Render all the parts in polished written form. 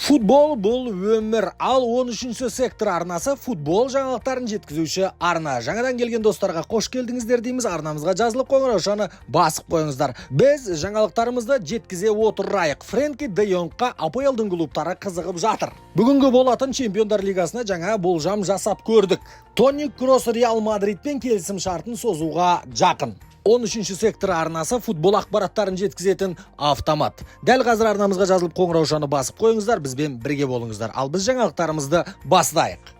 Футбол бұл өмір. Ал 13-ші сектор арнасы футбол жаңалықтарын жеткізуші арна. Жаңадан келген достарға қош келдіңіздер дейміз. Арнамызға жазылып, қоңыраушаны басып қойыңыздар. Біз жаңалықтарымызды жеткізе отырайық. Френки де Йонгқа АПЛ-дың клубтары қызығып жатыр. Бүгінгі болатын Чемпиондар лигасына жаңа болжам жасап көрдік. Тони Кросс Реал Мадридпен келісім шартын созуға жақын. 13-ші сектор арнасы футбол ақпараттарын жеткізетін автомат. Дәл қазір арнамызға жазылып, қоңыраушаны басып қойыңыздар, бізбен бірге болыңыздар. Ал біз жаңалықтарымызды бастайық.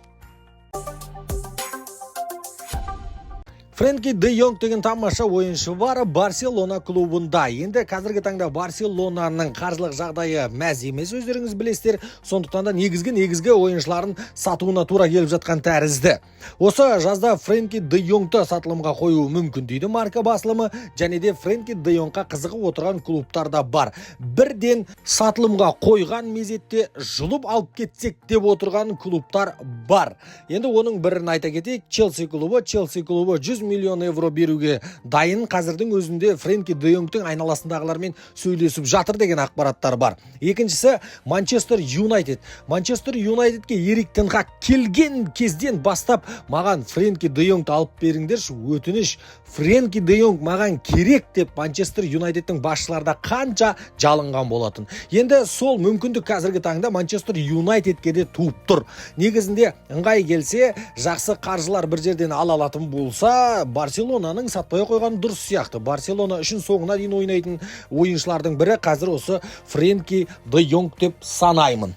Френки де Йонг деген тамаша ойыншы бар Барселона клубында. Енді қазіргі таңда Барселонаның қаржылық жағдайы мәз емес, өздеріңіз білесіздер. Сондықтан да негізгі ойыншыларын сатуына тура келіп жатқан тәрізді. Осы жазда Френки де Йонгты сатылымға қоюы мүмкін дейді Марка басылымы. Және де Френки де Йонгқа қызығып отырған клубтар да бар. Бірден сатылымға қойған мезетте жұлып алып кетсек деп отырған клубтар бар. Енді оның бірін айта кетейік: Челси клубы. Челси клубы 100 миллион евро беруге дайын. Қазірдің өзінде Френки де Йонгтың айналасындағылармен сөйлесіп жатыр деген ақпараттар бар. Екіншісі Манчестер Юнайтед. Манчестер Юнайтедке Ерик тен Хаг келген кезден бастап, маған Френки де Йонгты алып беріңдерші, өтініш, Френки де Йонг маған керек деп Манчестер Юнайтедтің басшылары да қанша жалынған болатын. Енді сол мүмкіндік қазіргі таңда Манчестер Юнайтедке де туып тұр. Негізінде ыңғай келсе, жақсы қаржылар бір жерден ала алатын болса, Барселонаның сатпай қойғаны дұрыс сияқты. Барселона үшін соңына дейін ойнайтын ойыншылардың бірі қазір осы Френки де Йонг деп санаймын.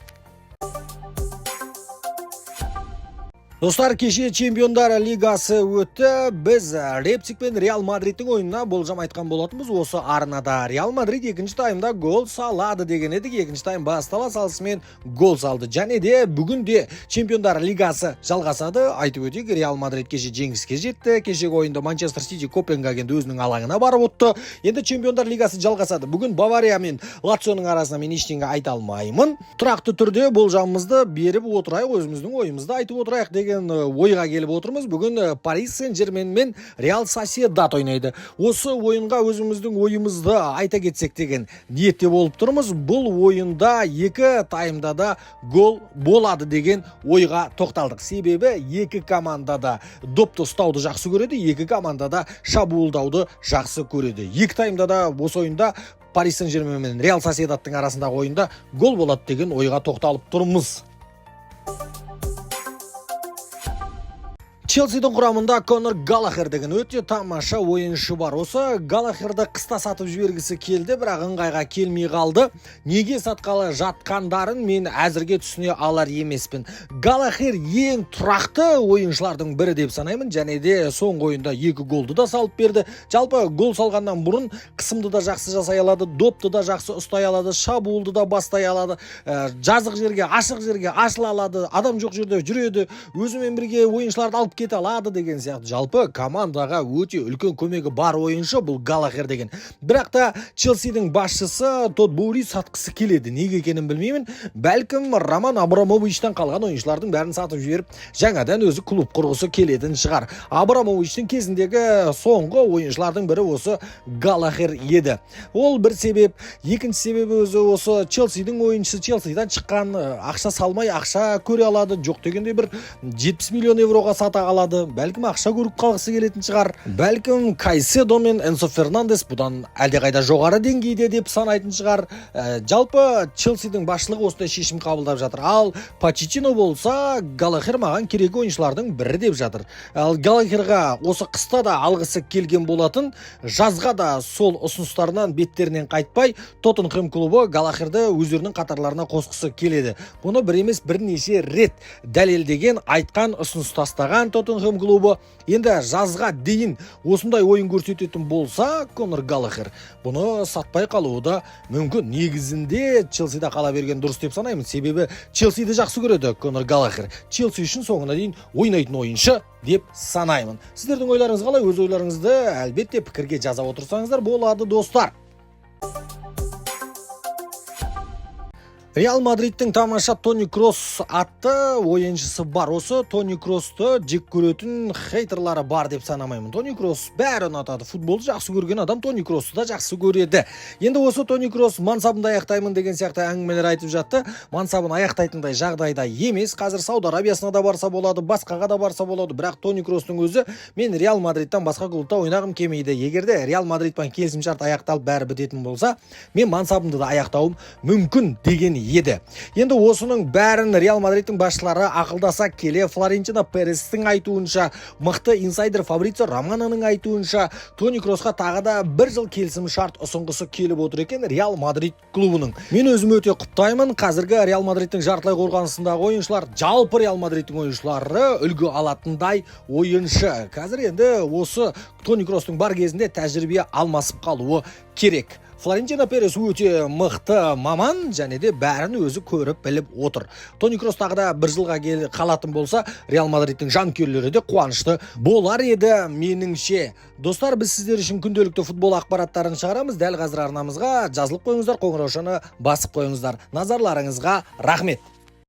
Достар, кеше Чемпиондар лигасы өтті. Біз Лейпциг пен Реал Мадридтің ойынына болжам айтқан болатынбыз. Осы арнада Реал Мадрид екінші таймда гол салады деген едік. Екінші тайм бастала салысымен гол салды. Және де бүгін де Чемпиондар лигасы жалғасады. Айтып өтейік, Реал Мадрид кеше жеңіске жетті. Кешегі ойында Манчестер Сити Копенгагенді өзінің алаңына барып ұтты. Енді Чемпиондар лигасы жалғасады. Бүгін Бавария мен Лационың арасында мен ештеңе айта алмаймын. Тұрақты түрде болжамымызды беріп отырайық, өзіміздің ойымызды айтып отырайық деген ойға келіп отырмыз. Бүгін Парис Сен-Жермен мен Реал Сосьедад ойнайды. Осы ойынға өзіміздің ойымызды айта кетсек деген ниетте болып тұрмыз. Бұл ойында екі таймда да гол болады деген ойға тоқталдық. Себебі екі команда да допты ұстауды жақсы көреді, екі команда да шабуылдауды жақсы көреді. Екі таймда да осы ойында, Парис Сен-Жермен мен Реал Сосьедадтың арасындағы ойында гол болады деген ойға тоқталып тұрмыз. Челсидің құрамында Конор Галлахер деген өте тамаша ойыншы бар. Осы Галлахерді қыста сатып жібергісі келді, бірақ ыңғайға келмей қалды. Неге сатқалы жатқандарын мен әзірге түсіне алар емеспін. Галлахер ең тұрақты ойыншылардың бірі деп санаймын, және де соңғы ойында екі голды да салып берді. Жалпы гол салғаннан бұрын қысымды да жақсы жасай алады, допты да жақсы ұстай алады, шабуылды да бастай алады, жазық жерге, ашық жерге ашыла алады, адам жоқ жерде жүреді, өзімен бірге ойыншыларды алып кете алады деген сияқты. Жалпы командаға өте үлкен көмегі бар ойыншы бұл Галлахер деген. Бірақ та Челсидің басшысы Тодд Боули сатқысы келеді. Неге екенін білмеймін. Бәлкім, Роман Абрамовичтан қалған ойыншылардың бәрін сатып жіберіп, жаңадан өзі клуб құрғысы келетін шығар. Абрамовичтің кезіндегі соңғы ойыншылардың бірі осы Галлахер еді. Ол бір себеп. Екінші себебі, өзі осы Челсидің ойыншысы, Челсидан шыққан, ақша салмай ақша көре алады. Жоқ дегенде бір 70 миллион евроға сата алады. Бәлкім, ақша көріп қалғысы келетін шығар. Бәлкім, Кайседо мен Энсо Фернандес бұдан әлдеқайда жоғары деңгейде деп санайтын шығар. Жалпы Челсидің басшылығы осындай шешім қабылдап жатыр. Ал Почеттино болса, Галлахер маған керек ойыншылардың бірі деп жатыр. Ал Галлахерға осы қыста да алғысы келген болатын, жазға да сол ұсыныстарынан, беттерінен қайтпай, Тоттенхэм клубы Галлахерді өздерінің қатарларына қосқысы келеді. Бұны бір емес, бірнеше рет дәлелдеген, айтқан, ұсыныс тастаған Тоттенхэм клубы. Енді жазға дейін осындай ойын көрсететін болса Конор Галлахер, бұны сатпай қалуы да мүмкін. Негізінде Челсида қала берген дұрыс деп санаймын. Себебі Челсиді жақсы көреді Конор Галлахер. Челси үшін соңына дейін ойнайтын ойыншы деп санаймын. Сіздердің ойларыңыз қалай? Өз ойларыңызды әлбетте пікірге жаза отырсаңыздар болады, достар. Реал Мадридтің тамаша Тони Кросс атты ойыншысы бар. Осы Тони Кроссты жек көретін хейтерлары бар деп санамаймын. Тони Кросс бәрі ұнатады. Футболды жақсы көрген адам Тони Кроссты да жақсы көреді. Енді осы Тони Кросс мансабымды аяқтаймын деген сияқты әңгімелер айтып жатты. Мансабын аяқтайтындай жағдайда емес. Қазір Сауд Арабиясына да барса болады, басқаға да барса болады. Бірақ Тони Кросстың өзі: «Мен Реал Мадридтан басқа клубта ойнағым келмейді. Егер де Реал Мадридпен келісімшарт аяқталып, бәрі бітетін болса, мен мансабымды да аяқтауым мүмкін», – деген еді. Енді осының бәрін Реал Мадридтің басшылары ақылдаса келе, Флорентино Перестің айтуынша, мықты инсайдер Фабрицио Романоның айтуынша, Тони Кроссқа тағы да бір жыл келісім шарт ұсынғысы келіп отыр екен Реал Мадрид клубының. Мен өзім өте құптаймын. Қазіргі Реал Мадридтің жартылай қорғанысындағы ойыншылар, жалпы Реал Мадридтің ойыншылары үлгі алатындай ойыншы. Қазір енді осы Тони Кросстың бар кезінде тәжірибе алмасып қалуы керек. Флорентино Перес өте мықты маман және де бәрін өзі көріп, біліп отыр. Тони Кросс тағы да бір жылға қалатын болса, Реал Мадридтің жанкүйерлері де қуанышты болар еді меніңше. Достар, біз сіздер үшін күнделікті футбол ақпараттарын шығарамыз. Дәл қазір арнамызға жазылып қойыңыздар, қоңыраушаны басып қойыңыздар. Назарларыңызға рахмет.